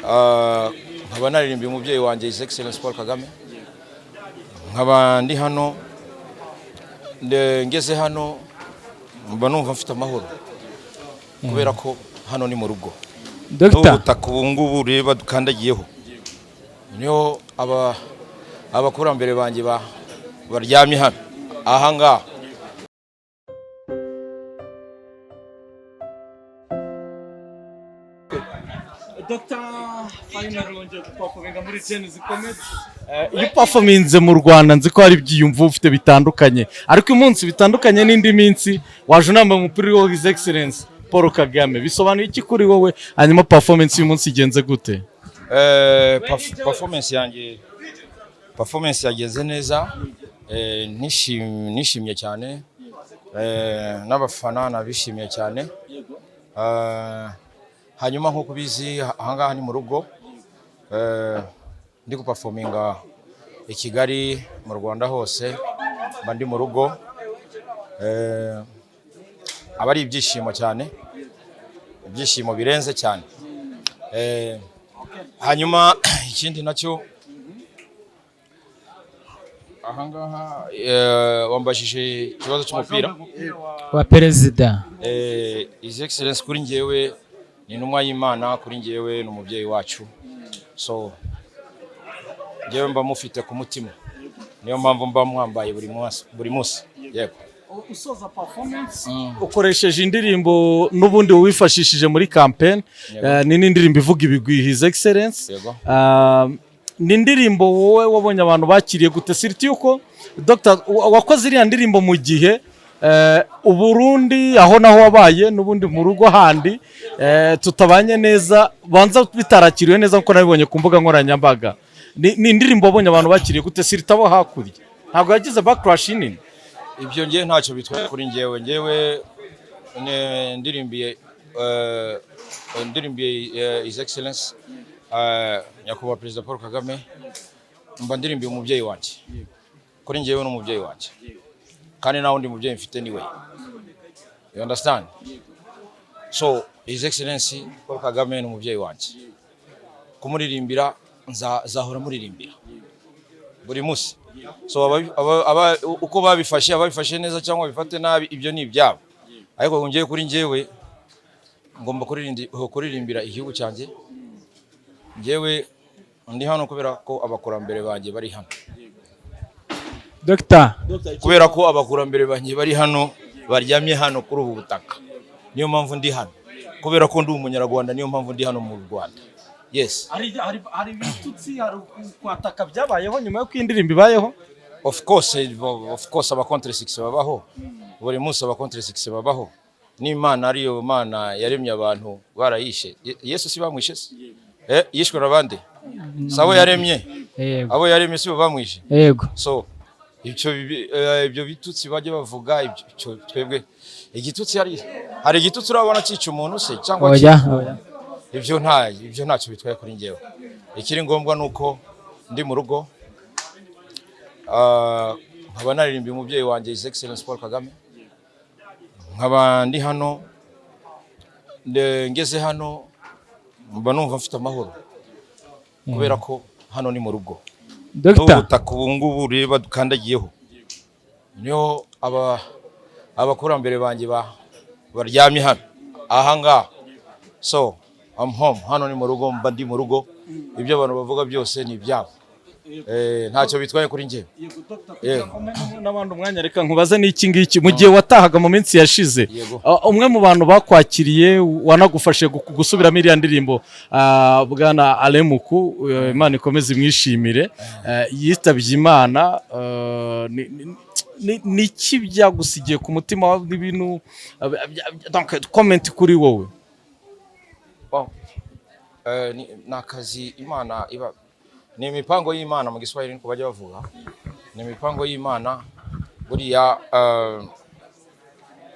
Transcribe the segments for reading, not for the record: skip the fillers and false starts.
Nkaba naririmbiye umubyeyi wanjye, His Excellence Paul Kagame. Nkaba ndi hano, ngeze hano mba numva mfite amahoro kubera ko hano ni mu rugo. Dr. N'ubutaka ubu ngubu ureba dukandagiyeho niho abakurambere banjye baryamye hano aha ngaha. Dr. Final wongeye guperforminga muri Gen-Z Comedy. Iyo uperforminze mu Rwanda, nzi ko hari ibyiyumvo ufite bitandukanye, ariko uyu munsi bitandukanye n'indi minsi, waje unambaye umupira uriho His Excellence Paul Kagame. Bisobanuye iki kuri wowe? Hanyuma performance y'uyu munsi igenze gute? Performance yanjye, performance yagenze neza. Nishimye cyane, n'abafana nabishimiye cyane. Hanyuma nk'uko ubizi, ahangaha ni mu rugo. Ndi guperforminga i Kigali, mu Rwanda hose mba ndi mu rugo. Aba ari ibyishimo cyane, ibyishimo birenze cyane. Hanyuma ikindi nacyo, ahangaha wambajije ikibazo cy'umupira wa perezida. His Excellence kuri njyewe ni intumwa y'Imana, kuri njyewe ni umubyeyi wacu, so njyewe mba mufite ku mutima, niyo mpamvu mba mwambaye buri munsi, buri munsi, yego. Usoza performance ukoresheje indirimbo n'ubundi wifashishije muri campaign. Yego. Ni n'indirimbo ivuga ibigwi His Excellence. Yego. Ni indirimbo wowe wabonye abantu bakiriye gute, surtout yuko Dr wakoze iriya ndirimbo mu gihe Uburundi, aho naho wabaye n'ubundi mu rugo handi, tutabanye neza, banza bitarakiriwe neza nkuko nabibonye ku mbuga nkoranyambaga. Ni indirimbo wabonye abantu bakiriye gute, surtout abo hakurya? Ntabwo yagize backlash nini? Ibyo ngewe ntacyo bitwaye kuri njyewe. Njyewe ndirimbiye His Excellence, Nyakubahwa Perezida Paul Kagame, mba ndirimbiye umubyeyi wanjye. Kuri njyewe ni umubyeyi wanjye kandi nta wundi mubyeyi mfite, ni we, you understand? So His Excellence Paul Kagame ni umubyeyi wanjye. Kumuririmbira, nzahora muririmbira buri munsi. So uko babifashe, ababifashe neza cyangwa babifate nabi, ibyo ni ibyabo, ariko ngewe, kuri njyewe ngomba kuririmbira igihugu cyanjye. Njyewe ndi hano kubera ko abakurambere banjye bari hano. Dr. Kubera ko abakurambere banjye bari hano, baryamye hano kuri ubu butaka, niyo mpamvu ndi hano. Kubera ko ndi Umunyarwanda, niyo mpamvu ndi hano mu Rwanda, yes. Hari ibitutsi, hari kwataka byabayeho nyuma y'uko iyi ndirimbo ibayeho? Of course, of course, aba contre succès babaho buri munsi, aba contre succès babaho. N'Imana, ariyo Mana yaremye abantu, barayishe. Yesu si bamwishe se? Yishwe na bande? Si abo yaremye? Yego. Abo yaremye si bo bamwishe? Yego. So ibyo bitutsi bajya bavuga, ibyo twebwe igitutsi, hari igitutsi urabona cyica umuntu se cyangwa Oya, oya. Ibyo ntacyo bitwaye kuri njyewe. Ikiri ngombwa ni uko ndi mu rugo. Nkaba naririmbiye umubyeyi wanjye, His Excellence Paul Kagame. Nkaba ndi hano, ngeze hano mba numva mfite amahoro kubera ko hano ni mu rugo. Dr. N'ubutaka ubu ngubu ureba dukandagiyeho niho abakurambere banjye baryamye hano aha ngaha. So I'm home, hano ni mu rugo, mba ndi mu rugo. Ibyo abantu bavuga byose ni ibyabo. Ntacyo bitwaye kuri njye. Yego. N'abandi umwanya, reka nkubaze n'iki ngiki: mu gihe watahaga mu minsi yashize, Yego. Umwe mu bantu bakwakiriye, wanagufashe gusubiramo iriya ndirimbo, bwana Alemuku, Imana ikomeze imwishimire, yitabye Imana. Ni iki byagusigiye ku mutima n'ibintu, donc comment kuri wowe? Bon. Ni akazi Imana iba, ni imipango y'Imana, mu Giswahili niko bajya bavuga, ni imipango y'Imana. Buriya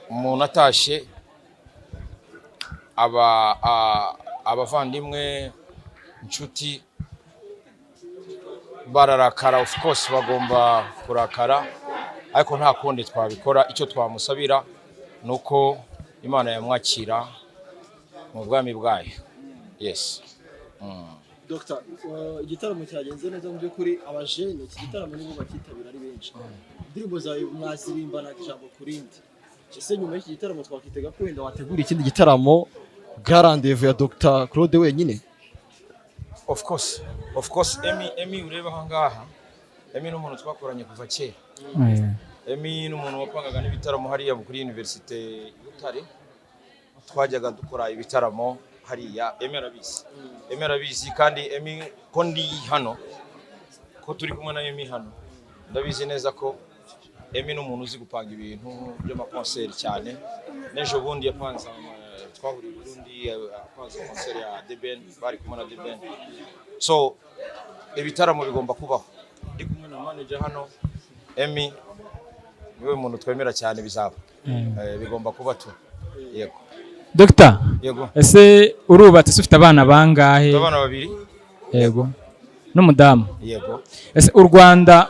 umuntu atashye, abavandimwe, inshuti bararakara, of course bagomba kurakara, ariko nta kundi twabikora. Icyo twamusabira ni uko Imana yamwakira mu bwami bwayo, yes. Dr, igitaramo cyagenze neza. Mu by'ukuri abajene iki gitaramo nibo bakitabira ari benshi. Indirimbo zawe mwazirimbana ijambo ku rindi. Ese nyuma y'iki gitaramo twakitega ko wenda wategura ikindi gitaramo bwa rendez-vous ya Dr Claude wenyine? Of course, of course. Emi ureba aha ngaha, Emi ni umuntu twakoranye kuva kera. Emi ni umuntu wapangaga n'ibitaramo hariya kuri Université i Butare. Twajyaga dukora ibitaramo hariya. Emi arabizi, Emi arabizi. Kandi Emi, ko ndi hano, ko turi kumwe na Emi hano, ndabizi neza ko Emi ni umuntu uzi gupanga ibintu by'amakonseri cyane. N'ejo bundi yapanze twahuriye i Burundi, apanze konseri ya The Ben, bari kumwe na The Ben. So ibitaramo bigomba kubaho. Ndi kumwe na manager hano. Emi niwe muntu twemera cyane. Bizaba, bigomba kuba tu, yego. Dogita. Yego. Ese urubatse? Se ufite abana bangahe? Mfite abana babiri. Yego, n'umudamu? Yego. Ese u Rwanda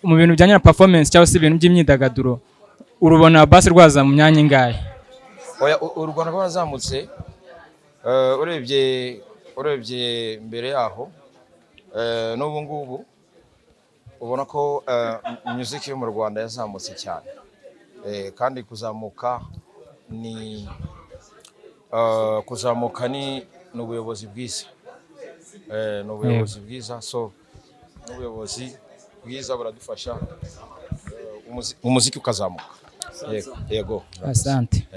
mu bintu bijyanye na performance cyangwa se ibintu by'imyidagaduro urubona basi rwaza mu myanya ingahe? Oya, u Rwanda rwarazamutse. Urebye mbere yaho n'ubu ngubu, ubona ko music yo mu Rwanda yazamutse cyane. Kandi kuzamuka ni ubuyobozi bwiza. Ni ubuyobozi bwiza. So n'ubuyobozi bwiza buradufasha, umuziki ukazamuka. Yego, yego. Asante.